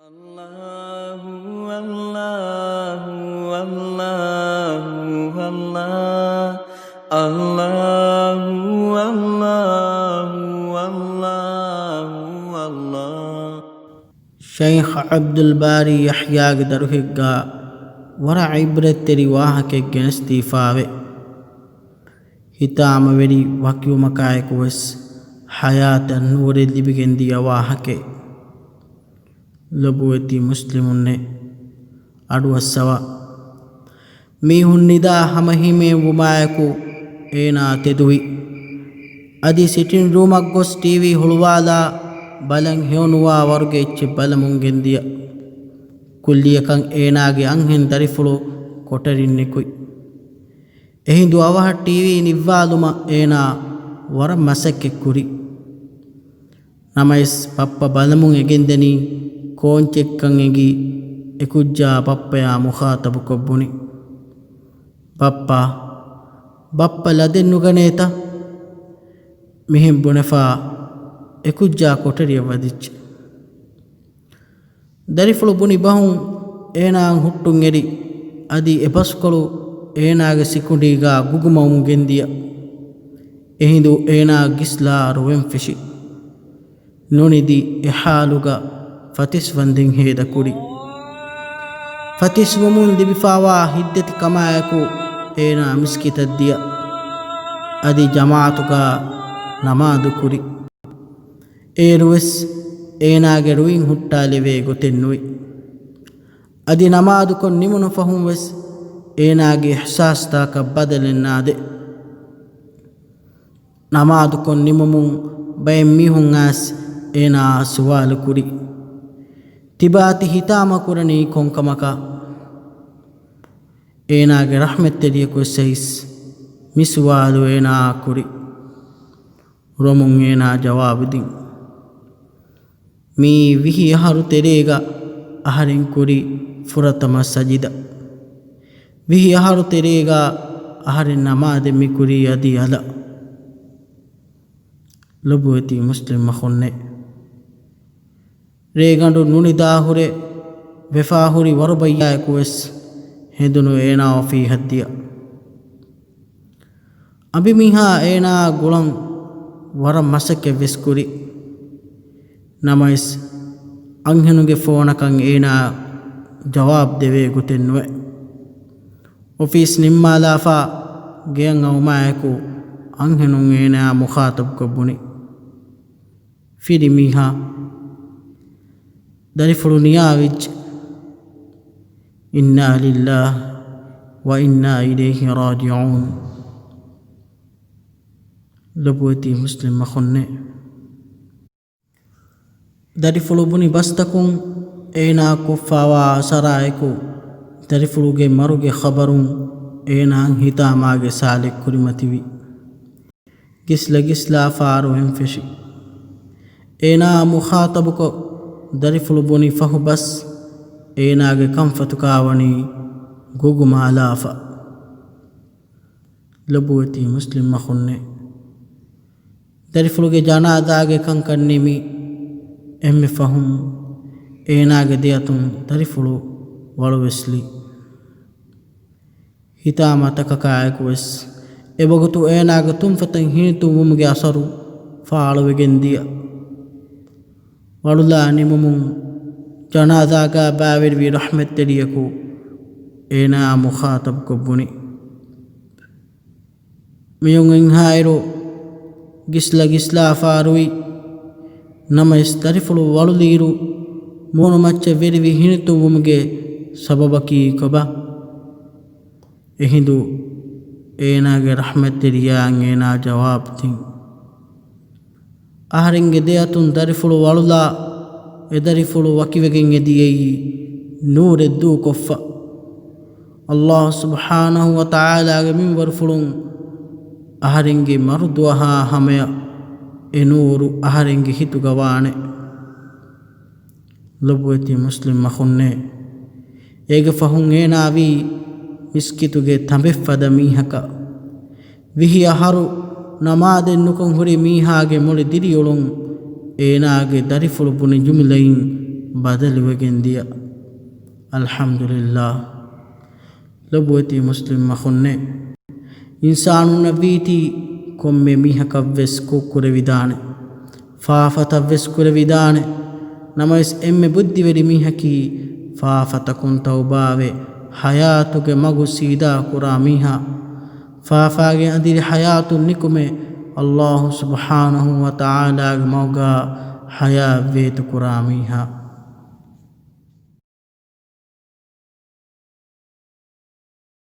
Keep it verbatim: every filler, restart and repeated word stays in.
الله، الله، الله، الله. الله، الله، الله، الله. ޝައިޚް ޢަބްދުލް ބާރީ ޔަޙްޔާގެ ދަރުހެއްގާ ވަރަށް ޢިބްރަތްތެރި ވާހަކައެއް ގެނެސްދީފާވޭ. ހިތާމަވެރި ވަކިވުމަކާއެކުވެސް ޙަޔާތަށް ނޫރެއް ލިބިގެންދިޔަ ވާހަކައެއް. ލޮބުވެތި މުސްލިމުންނޭ، އަޑުއައްސަވާ. މީހުން ނިދާ ހަމަހިމޭން ވުމާއެކު އޭނާ ތެދުވި. އަދި ސިޓިން ރޫމަށް ގޮސް ޓީވީ ހުޅުވާލާ ބަލަން ހެޔޮނުވާ ވަރުގެ އެއްޗެއް ބަލަމުން ގެންދިޔަ. ކުއްލިއަކަށް އޭނާގެ އަންހެން ދަރިފުޅު ކޮޓަރިން ނިކުތް. އެހިނދު އަވަހަށް ޓީވީ ނިއްވާލުމަށް އޭނާ ވަރަށް މަސައްކަތް ކުރި. ނަމަވެސް ބައްޕަ ބަލަމުން އެގެންދެނީ ކޯންޗެއްކަން އެނގި އެކުއްޖާ ބައްޕަޔާ މުޚާތަބުކޮށް ބުނި. ބައްޕާ، ބައްޕަ ލަދެއް ނުގަނޭތަ؟ މިހެން ބުނެފާ އެކުއްޖާ ކޮޓަރިއަށް ވަދެއްޖެ. ދަރިފުޅު ބުނި ބަހުން އޭނާއަށް ހުއްޓުން އެރި، އަދި އެ ބަސްކޮޅު އޭނާގެ ސިކުނޑީގާ ގުގުމަވުމުން ގެންދިޔަ. އެހިނދު އޭނާ ގިސްލާ ރުވެން ފެށި. ނުނިދި އެ ޙާލުގަ ފަތިސް ވަންދެން ހޭދަކުރި. ފަތިސްވުމުން ލިބިފާވާ ހިތްދަތި ކަމާއެކު އޭނާ މިސްކިތަށް ދިޔަ. އަދި ޖަމާޢަތުގާ ނަމާދު ކުރި. އޭރުވެސް އޭނާގެ ރުއިން ހުއްޓާލެވޭ ގޮތެއް ނުވި. އަދި ނަމާދުކޮށް ނިމުނު ފަހުން ވެސް އޭނާގެ އިޙްސާސްތަކަށް ބަދަލެއް ނާދެ. ނަމާދުކޮށް ނިމުމުން ބައެއް މީހުން އައިސް އޭނާއާ ސުވާލު ކުރި. ތިބާތި ހިތާމަ ކުރަނީ ކޮންކަމަކަށް؟ އޭނާގެ ރަޙްމަތްތެރިޔަކު ވެސް އައިސް މި ސުވާލު އޭނާއާ ކުރި. ރޮމުން އޭނާ ޖަވާބު ދިން. މީ ވިހި އަހަރު ތެރޭގަ އަހަރެން ކުރި ފުރަތަމަ ސަޖިދަ. ވިހި އަހަރު ތެރޭގަ އަހަރެން ނަމާދެއް މި ކުރީ އަދި އަލަށް. ލޮބުވެތި މުސްލިމް އަޚުންނޭ. ރޭގަނޑު ނުނިދާހުރެ ވެފާހުރި ވަރުބައްޔާއެކު ވެސް ހެނދުނު އޭނާ އޮފީހަށް ދިޔަ. އަނބިމީހާ އޭނާ ގުޅަން ވަރަށް މަސައްކަތް ވެސް ކުރި. ނަމަވެސް، އަންހެނުންގެ ފޯނަކަށް އޭނާ ޖަވާބު ދެވޭ ގޮތެއް ނުވެ. އޮފީސް ނިންމާލާފާ ގެޔަށް އައުމާއެކު، އަންހެނުން އޭނާ މުޚާތަބުކޮށް ބުނި. ފިރިމީހާ، ދަރިފުޅު ނިޔާވެއްޖެ. އިންނާ ލިއްލާހި ވަ އިންނާ އިލައިހި ރާޖިޢޫން. ލޮބުވެތި މުސްލިމް އަޚުންނޭ. ދަރިފުޅު ބުނި ބަސްތަކުން އޭނާ ކޮށްފާވާ އަސަރާއެކު، ދަރިފުޅުގެ މަރުގެ ޚަބަރުން އޭނާ ހިތާމާގެ ސާލެއް ކުރިމަތިވި. ގިސްލަ ގިސްލާފާ ރުއެން ފެށި. އޭނާ މުޚާތަބުކޮށް، ދަރިފުޅު ބުނި ފަހު ބަސް އޭނާގެ ކަންފަތުގާ ވަނީ ގުގުމާލާފަ. ލޮބުވެތި މުސްލިމް އަޚުންނޭ. ދަރިފުޅުގެ ޖަނާޒާގެ ކަންކަން ނިމި އެންމެ ފަހުން އޭނާގެ ދެއަތުން ދަރިފުޅު ވަޅުވެސްލި. ހިތާމަ ތަކަކާއެކު ވެސް އެވަގުތު އޭނާގެ ތުންފަތަށް ހިނިތުންވުމުގެ އަސަރު ފާޅުވެގެން ދިޔަ. ވަޅުލާ ނިމުމުން ޖަނާޒާގާ ބައިވެރިވި ރަޙްމަތްތެރިޔަކު އޭނާ މުޚާތަބުކޮށް ބުނި. މިއޮން އިންހާއިރު ގިސްލަ ގިސްލާފާ ރުއި. ނަމަވެސް ދަރިފުޅު ވަޅުލިއިރު މޫނުމައްޗަށް ވެރިވި ހިނިތުންވުމުގެ ސަބަބަކީ ކޮބާ؟ އެހިނދު އޭނާގެ ރަޙްމަތްތެރިޔާއަށް އޭނާ ޖަވާބު ދިން. އަހަރެންގެ ދެއަތުން ދަރިފުޅު ވަޅުލާ، އެ ދަރިފުޅު ވަކިވެގެން އެދިޔައީ ނޫރެއް ދޫކޮށްފަ. ﷲ ސުބްޙާނަހޫ ވަތަޢާލާގެ މިންވަރުފުޅުން އަހަރެންގެ މަރުދުއަހާ ހަމަޔަށް އެ ނޫރު އަހަރެންގެ ހިތުގަ ވާނެ. ލޮބުވެތި މުސްލިމް އަޚުންނޭ. އޭގެ ފަހުން އޭނާ ވީ މިސްކިތުގެ ތަނބެއް ފަދަ މީހަކަށް. ވިހި އަހަރު ނަމާދެއް ނުކޮށް ހުރި މީހާގެ މުޅި ދިރިއުޅުން އޭނާގެ ދަރިފުޅު ބުނި ޖުމްލައިން ބަދަލުވެގެން ދިޔަ. އަލްޙަމްދުލިއްލާހް. ލޮބުވެތި މުސްލިމް އަޚުންނޭ، އިންސާނުންނަށް ވީތީ ކޮންމެ މީހަކަށްވެސް ކުށްކުރެވިދާނެ، ފާފަތައްވެސް ކުރެވިދާނެ. ނަމަވެސް އެންމެ ބުއްދިވެރި މީހަކީ ފާފަތަކުން ތައުބާވެ، ޙަޔާތުގެ މަގު ސީދާ ކުރާ މީހާ. ފާފާގެ އަނދިރި ޙަޔާތުން ނިކުމެ، ﷲ ސުބްޙާނަހޫ ވަތަޢާލާގެ މަގުގާ ޙަޔާތްވޭތު ކުރާ މީހާ.